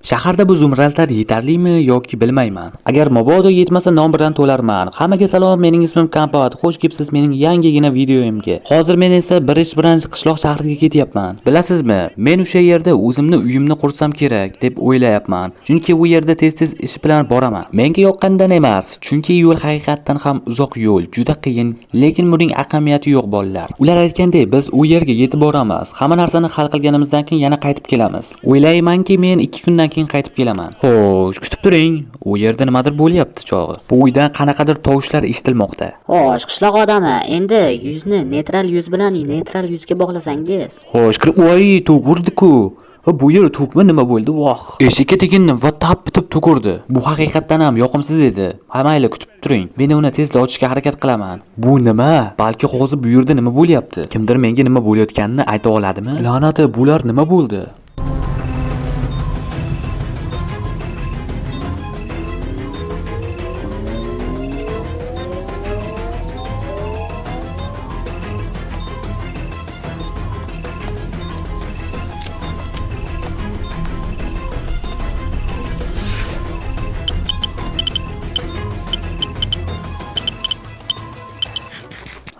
Shaharda bu zumradlar yetarlimi yoki bilmayman. Agar mabodo yetmasa nom bilan to'larman. Hammaga salom, mening ismim Kampot. Xush kelibsiz mening yangigina videoyimga. Hozir men esa bir ish bilan qishloq shahriga ketyapman. Bilasizmi, men o'sha yerda o'zimni uyimni qursam kerak deb o'ylayapman. Chunki u yerda tez-tez ish bilan boraman. Menga yoqqandan emas, chunki yo'l haqiqatdan ham uzoq yo'l, juda qiyin, lekin buning ahamiyati yo'q bolalar. Ular aytgandek, biz u yerga yetib boramiz. Hamma narsani hal qilganimizdan keyin yana qaytib kelamiz. O'ylaymanki, men 2 kundan keyin qaytib kelaman. Xo'sh, kutib turing. U yerda nimadir bo'lyapti chog'i. Bu uydan qanaqadir tovushlar eshitilmoqda. Xo'sh, qishloq odami, endi yuzni neytral yuz bilan neytral yuzga bog'lasangiz. Xo'sh, kirib voy, tug'urdi-ku. Ha, bu yer tugma nima bo'ldi? Voh. Eshikka tegindim va tap bitib tug'urdi. Bu haqiqatdan ham yoqimsiz edi. Ha, mayli, kutib turing. Men uni tezda ochishga harakat qilaman. Bu nima? Balki hozir bu yerda nima bo'lyapti? Kimdir menga nima bo'layotganini ayta oladimi? La'nati, bular nima bo'ldi?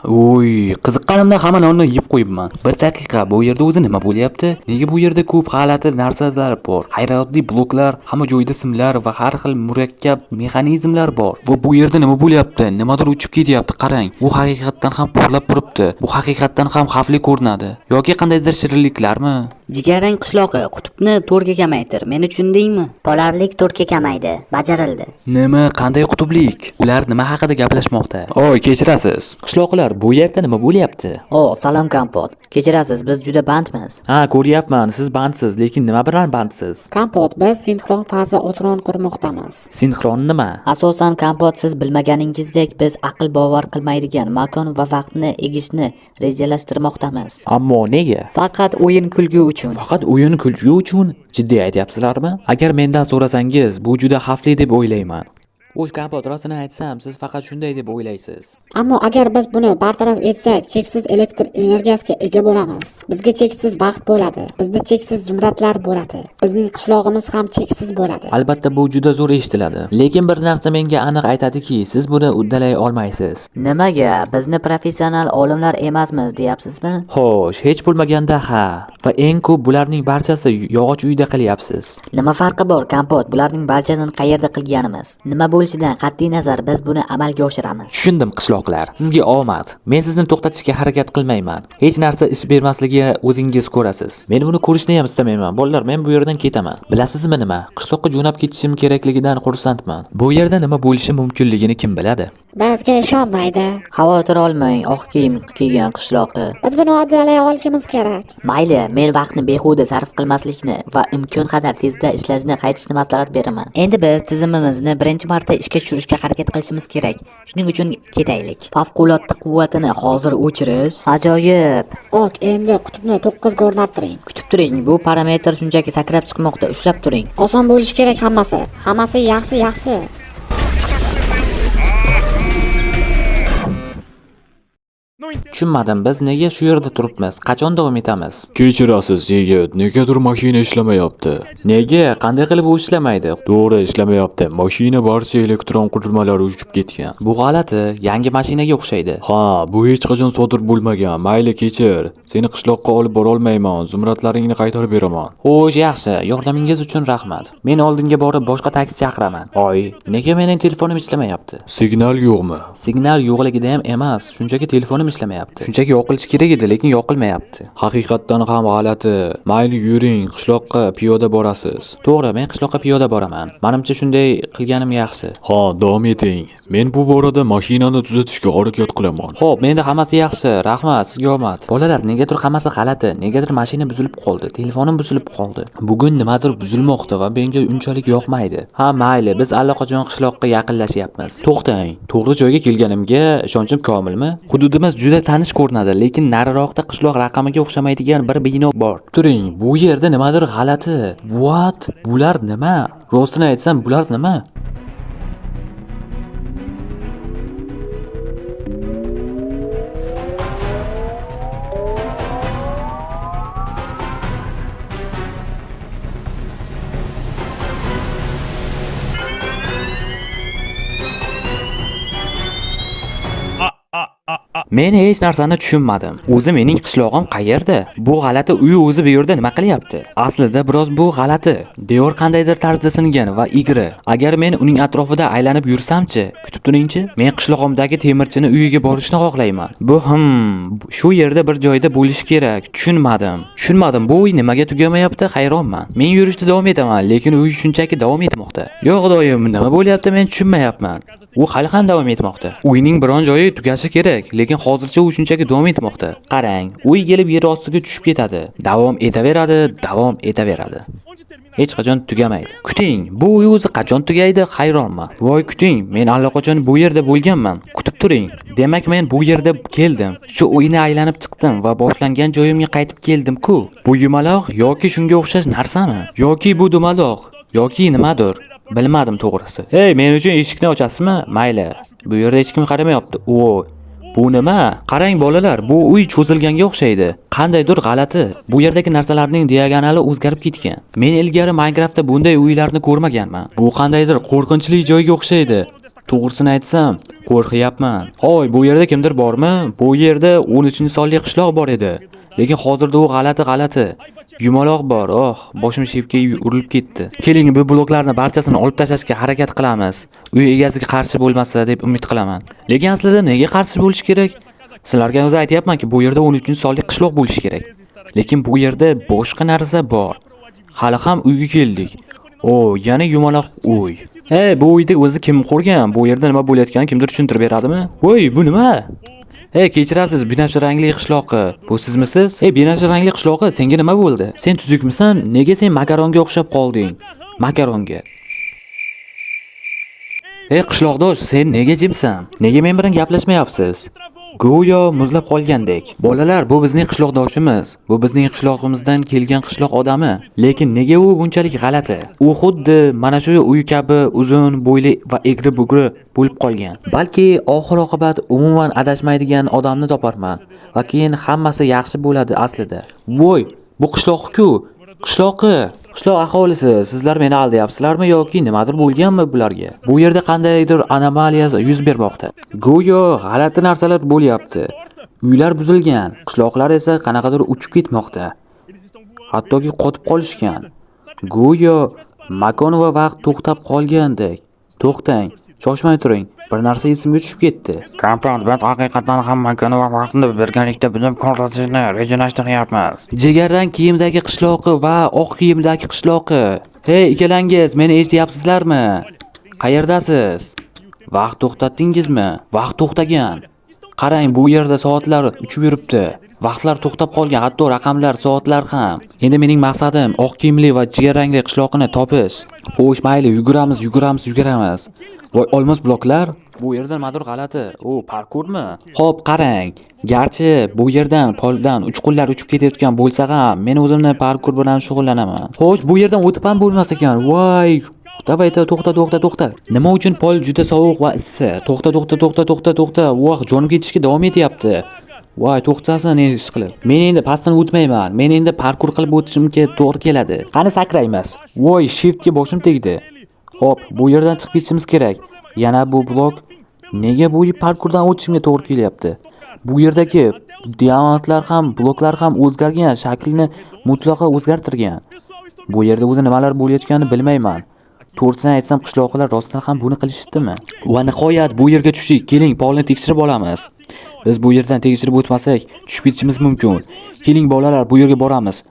Uy, qiziqqanimdan hamma nonni yeb qo'yibman. Bir daqiqa, bu yerda o'zi nima bo'lyapti? Nega bu yerda ko'p g'alati narsalar bor? Hayratli bloklar, hamma joyda simlar va har xil murakkab mexanizmlar bor. Va bu yerda nima bo'lyapti? Nimadir uchib ketyapti, qarang. Bu haqiqatdan ham porlab turibdi. Bu haqiqatdan ham xavfli ko'rinadi. Yoki qandaydir shirinliklarmi? Jigarrang qishlog'i, qutbni to'rtga kamaytir. Meni tushundingmi? Polarlik to'rtga kamaydi. Bajarildi. Nima, qanday qutblik? Ular nima haqida gaplashmoqda? Oy, kechirasiz. Qishloqlar, bu yerda nima bo'lyapti? O, salom Kampot. Kechirasiz, biz juda bandmiz. Ha, ko'ryapman, siz bandsiz, lekin nima bilan bandsiz? Kampot, biz sinxron faza o'turon qurmoqdamiz. Sinxron nima? Asosan Kampot, siz bilmaganingizdek biz aql bovar qilmaydigan makon va vaqtni egishni rejalashtirmoqdamiz. Ammo nega? Faqat o'yin kulgi uchun. Faqat o'yin kulgi uchun jiddiy aytyapsizlarmi? Agar mendan so'rasangiz, bu juda xavfli deb o'ylayman. Xo'sh, Kampot, rostini aytsam, siz faqat shunday deb o'ylaysiz. Ammo agar biz buni bartaraf etsak, cheksiz elektr energiyasiga ega bo'lamiz. Bizga cheksiz vaqt bo'ladi. Bizda cheksiz zumradlar bo'ladi. Bizning qishlog'imiz ham cheksiz bo'ladi. Albatta bu juda zo'r eshitiladi. Lekin bir narsa menga aniq aytadiki, siz buni uddalay olmaysiz. Nimaga? Bizni professional olimlar emasmiz deyapsizmi? Xo'sh, hech bo'lmaganda ha. Va eng ko'p bularning barchasi yog'och uyda qilyapsiz. Nima farqi bor, Kampot? Bularning barchasini qayerda qilganimiz? Nima bo'lishidan qat'iy nazar biz buni amalga oshiramiz. Tushundim, qishloqlar. Sizga omad. Men sizni to'xtatishga harakat qilmayman. Hech narsa ish bermasligi o'zingiz ko'rasiz. Men buni ko'rishni ham istamayman. Bolalar, men bu yerdan ketaman. Bilasizmi nima? Qishloqqa jo'nab ketishim kerakligidan xursandman. Bu yerda nima bo'lishi mumkinligini kim biladi? Bizga ishonmaydi. Xavotir olmang, oq kiyim kiygan qishloqi. Biz buni uddalay olishimiz kerak. Mayli, men vaqtni behuda sarf qilmaslikni va imkon qadar tezda ishlashni qaytishni maslahat beraman. Endi biz tizimimizni birinchi marta ishga tushirishga harakat qilishimiz kerak. Shuning uchun ketaylik. Favqulodda quvvatini hozir o'chirish ajoyib. Ok, endi qutbni 9 ga o'rnattiring. Kutib turing, bu parametr shunchaki sakrab chiqmoqda. Ushlab turing. Oson bo'lishi kerak hammasi. Hammasi yaxshi, yaxshi. Tushunmadim, biz nega shu yerda turibmiz? Qachon davom etamiz? Kechirasiz yigit, negadir mashina ishlamayapti. Nega? Qanday qilib u ishlamaydi? To'g'ri ishlamayapti. Mashina barcha elektron qurilmalari uchib ketgan. Bu g'alati, yangi mashinaga o'xshaydi. Ha, bu hech qachon sodir bo'lmagan. Mayli, kechir. Seni qishloqqa olib borolmayman. Zumradlaringni qaytarib beraman. Xo'sh, yaxshi. Yordamingiz uchun rahmat. Men oldinga borib boshqa taksi chaqiraman. Oy, nega mening telefonim ishlamayapti? Signal yo'qmi? Signal yo'qligida ham emas, shunchaki telefonim ishlamayapti. Shunchaki yoqilishi kerak edi, lekin yoqilmayapti. Haqiqatdan ham g'alati. Mayli yuring, qishloqqa piyoda borasiz. To'g'ri, men qishloqqa piyoda boraman. Manimcha shunday qilganim yaxshi. Ha, davom eting. Men bu borada mashinani tuzatishga harakat qilaman. Xo'p, menda hammasi yaxshi. Rahmat, sizga omad. Bolalar, negadir hammasi g'alati. Negadir mashina buzilib qoldi, telefonim buzilib qoldi. Bugun nimadir buzilmoqda va menga unchalik yoqmaydi. Ha, mayli, biz allaqachon qishloqqa yaqinlashyapmiz. To'xtang, to'g'ri joyga kelganimga ishonchim komilmi? Hududimiz juda tanish ko'rinadi, lekin nariroqda qishloq raqamiga o'xshamaydigan bir bino bor. Turing, bu yerda nimadir g'alati. What? Bular nima? Rostini aytsam, bular nima? Men hech narsani tushunmadim. O'zi mening qishlog'im qayerda? Bu g'alati uy o'zi bu yerda nima qilyapti? Aslida biroz bu g'alati. Devor qandaydir tarzda singan va egri. Agar men uning atrofida aylanib yursamchi, kutib turingchi, men qishlog'imdagi temirchini uyiga borishni xohlayman. Bu shu yerda bir joyda bo'lishi kerak. Tushunmadim. Tushunmadim, bu uy nimaga tugamayapti, hayronman. Men yurishda davom etaman, lekin uy shunchaki davom etmoqda. Yo xudoyim, nima bo'lyapti, men tushunmayapman. U hali ham davom etmoqda. Uyning biron joyi tugashi kerak, lekin hozircha u shunchaki davom etmoqda. Qarang, uy kelib yer ostiga tushib ketadi. Davom etaveradi, davom etaveradi. Hech qachon tugamaydi. Kuting, bu uy o'zi qachon tugaydi, hayronman. Voy kuting, men allaqachon bu yerda bo'lganman. Kutib turing. Demak, men bu yerda keldim. Shu uyni aylanib chiqdim va boshlangan joyimga qaytib keldim-ku. Bu yumaloq yoki shunga o'xshash narsami? Yoki bu dumaloq yoki nimadir? Bilmadim to'g'risi. Ey, men uchun eshikni ochasizmi? Mayli. Bu yerda hech kim qaramayapti. O, bu nima? Qarang bolalar, bu uy cho'zilganga o'xshaydi. Qandaydir g'alati. Bu yerdagi narsalarning diagonali o'zgarib ketgan. Men ilgari Minecraftda bunday uylarni ko'rmaganman. Bu qandaydir qo'rqinchli joyga o'xshaydi. To'g'risini aytsam, qo'rqyapman. Hoy, bu yerda kimdir bormi? Bu yerda 13-sonli qishloq bor edi. Lekin hozirda u g'alati-g'alati. Yumaloq bor. Oh, boshim shiftga urilib ketdi. Keling, bu bloklarni barchasini olib tashlashga harakat qilamiz. Uy egasiga qarshi bo'lmasa deb umid qilaman. Lekin aslida nega qarshi bo'lish kerak? Sizlarga o'zi aytyapmanki, bu yerda 13-sonli qishloq bo'lishi kerak. Lekin bu yerda boshqa narsa bor. Hali ham uyga keldik. O, yana yumaloq uy. Ey, bu uyni o'zi kim qurgan? Bu yerda nima bo'layotganini kimdir tushuntirib beradimi? Voy, bu nima? Ey, kechirasiz, binafsha rangli qishloqi. Bu sizmisiz? Ey, binafsha rangli qishloqi, senga nima bo'ldi? Sen tuzukmisan? Nega sen makaronga o'xshab qolding? Makaronga. Ey, qishloqdosh, sen nega jimsan? Nega men bilan gaplashmayapsiz? Go'yo muzlab qolgandek. Bolalar, bu bizning qishloqdoshimiz. Bu bizning qishlog'imizdan kelgan qishloq odami. Lekin nega u bunchalik g'alati? U xuddi mana shu uy kabi uzun bo'yli va egri bugri bo'lib qolgan. Balki oxir oqibat umuman adashmaydigan odamni toparman va keyin hammasi yaxshi bo'ladi aslida. Voy, bu qishloq-ku. Qishloqi, qishloq aholisi, sizlar meni aldayapsizlarmi yoki nimadir bo'lganmi bularga? Bu yerda qandaydir anomaliya yuz bermoqda. Go'yo g'alati narsalar bo'lyapti. Uylar buzilgan, qishloqlar esa qanaqadir uchib ketmoqda. Hattoki qotib qolishgan. Go'yo makon va vaqt to'xtab qolgandek. To'xtang, shoshmay turing. Bir narsa esimga tushib ketdi. Kompot, biz haqiqatdan ham makon va vaqtni birgalikda buzib ko'rsatishni rejalashtiryapmiz. Jigarrang kiyimdagi qishloqi va oq kiyimdagi qishloqi. Hey, ikkalangiz, meni eshityapsizlarmi? Qayerdasiz? Vaqt to'xtatdingizmi? Vaqt to'xtagan. Qarang, bu yerda soatlar uchib yuribdi. Vaqtlar to'xtab qolgan, hatto raqamlar, soatlar ham. Endi mening maqsadim oq kiyimli va jigarrangli qishloqini topish. Xo'sh, mayli, yuguramiz, yuguramiz, yuguramiz. Voy, olmos bloklar. Bu yerda nimadir g'alati. U parkurmi? Xo'p, qarang. Garchi bu yerdan poldan uchqunlar uchib ketayotgan bo'lsa ham, men o'zimni parkur bilan shug'ullanaman. Xo'sh, bu yerdan o'tib ham bo'lmas ekan. Voy, давай, to'xta, to'xta, to'xta. Nima uchun pol juda sovuq va issiq? To'xta, to'xta, to'xta, to'xta, to'xta. Voh, jonim ketishga davom etyapti. Voy, to'xtasin endi ish qilib. Men endi pastdan o'tmayman. Men endi parkur qilib o'tishimga to'g'ri keladi. Qani sakraymiz. Voy, shiftga boshim tegdi. Xo'p, bu yerdan chiqib ketishimiz kerak. Yana bu blok. Nega bu parkurdan o'tishimga to'g'ri kelyapti? Bu yerdagi diamantlar ham, bloklar ham o'zgargan, shaklini mutlaqo o'zgartirgan. Bu yerda o'zi nimalar bo'layotganini bilmayman. To'g'risini aytsam, qishloqilar rostdan ham buni qilishibdimi? Va nihoyat bu yerga tushdik. Keling, polni tekshirib olamiz. Biz bu yerdan tekshirib o'tmasak, tushib ketishimiz mumkin. Keling bolalar, bu yerga boramiz.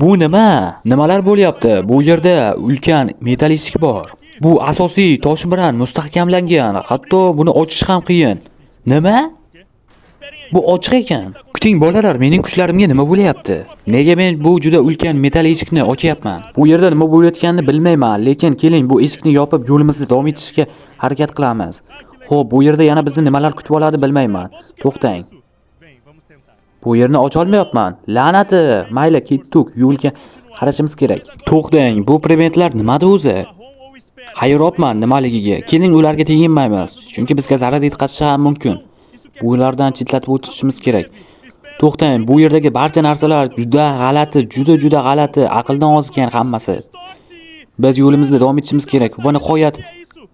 Bu nima? Nimalar bo'lyapti? Bu yerda ulkan metal eshik bor. Bu asosiy tosh bilan mustahkamlangan. Hatto buni ochish ham qiyin. Nima? Bu ochiq ekan. Kuting bolalar, mening kuchlarimga nima bo'lyapti? Nega men bu juda ulkan metal eshikni ochyapman? Bu yerda nima bo'layotganini bilmayman, lekin keling bu eshikni yopib yo'limizni davom etishga harakat qilamiz. Xo'p, bu yerda yana bizni nimalar kutib oladi bilmayman. To'xtang. Bu yerni ocha olmayapman. La'nati! Mayli, ketdik. Yo'lga qarashimiz kerak. To'xtang, bu predmetlar nimada o'zi? Hayronman nimaligiga. Keling ularga teginmaymiz, chunki bizga zarar yetkazishi ham mumkin. Bulardan chetlatib o'tishimiz kerak. To'xtang, bu yerdagi barcha narsalar juda g'alati, juda-juda g'alati, aqldan ozgan hammasi. Biz yo'limizda davom etishimiz kerak va nihoyat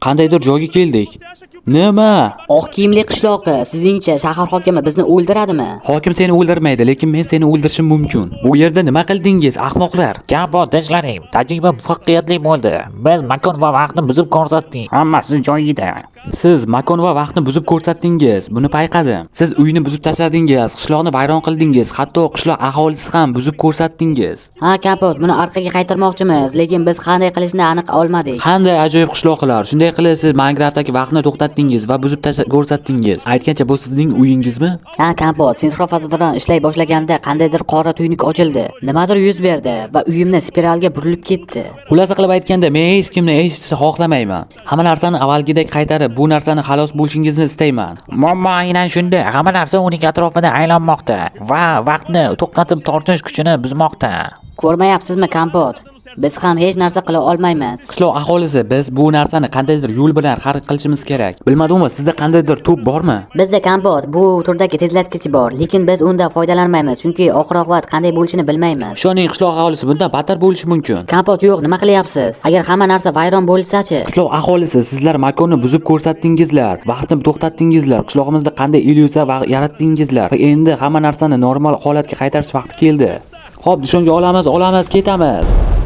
qandaydir joyga keldik. Nima? Oq kiyimli qishloqi, sizningcha shahar hokimi bizni o'ldiradimi? Hokim seni o'ldirmaydi, lekin men seni o'ldirishim mumkin. Bu yerda nima qildingiz, ahmoqlar? Kompot, tinchlaning. Tajriba muvaffaqiyatli bo'ldi. Biz makon va vaqtni buzib ko'rsatdik. Hammasi joyida. Siz makon va vaqtni buzib ko'rsatdingiz, buni payqadim. Siz uyni buzib tashladingiz, qishloqni vayron qildingiz, hatto qishloq aholisi ham buzib ko'rsatdingiz. Ha, Kompot, buni orqaga qaytarmoqchimiz, lekin biz qanday qilishni aniq olmadik. Qanday ajoyib qishloqlar. Shunday qilib siz Minecraftdagi vaqtni to'xtatdingiz va buzib ko'rsatdingiz. Aytgancha, bu sizning uyingizmi? Ha, Kompot, sinxrofotodan ishlay boshlaganda qandaydir qora tuynuk ochildi. Nimadir yuz berdi va uyimni spiralga burilib ketdi. Xulosa qilib aytganda, men hech kimni eshitishni xohlamayman. Hamma narsani avvalgidek qaytarib, bu narsani xalos bo'lishingizni istayman. Muammo aynan shunda. Hamma narsa uning atrofida aylanmoqda va vaqtni to'xtatib tortish kuchini buzmoqda. Ko'rmayapsizmi, Kompot? Biz ham hech narsa qila olmaymiz. Qishloq aholisi, biz bu narsani qandaydir yo'l bilan hal qilishimiz kerak. Bilmadimmi, sizda qandaydir to'p bormi? Bizda, Kompot, bu turdagi tezlatgich bor, lekin biz undan foydalanmaymiz, chunki oxir-oqibat qanday bo'lishini bilmaymiz. Ishoning, qishloq aholisi, bundan battar bo'lishi mumkin. Kompot, yo'q, nima qilyapsiz? Agar hamma narsa vayron bo'lsa-chi? Qishloq aholisi, sizlar makonni buzib ko'rsatdingizlar, vaqtni to'xtatdingizlar, qishlog'imizda qanday illyuziya yaratdingizlar. Va endi hamma narsani normal holatga qaytarish vaqti keldi. Xo'p, dushonga olamiz, olamiz, ketamiz.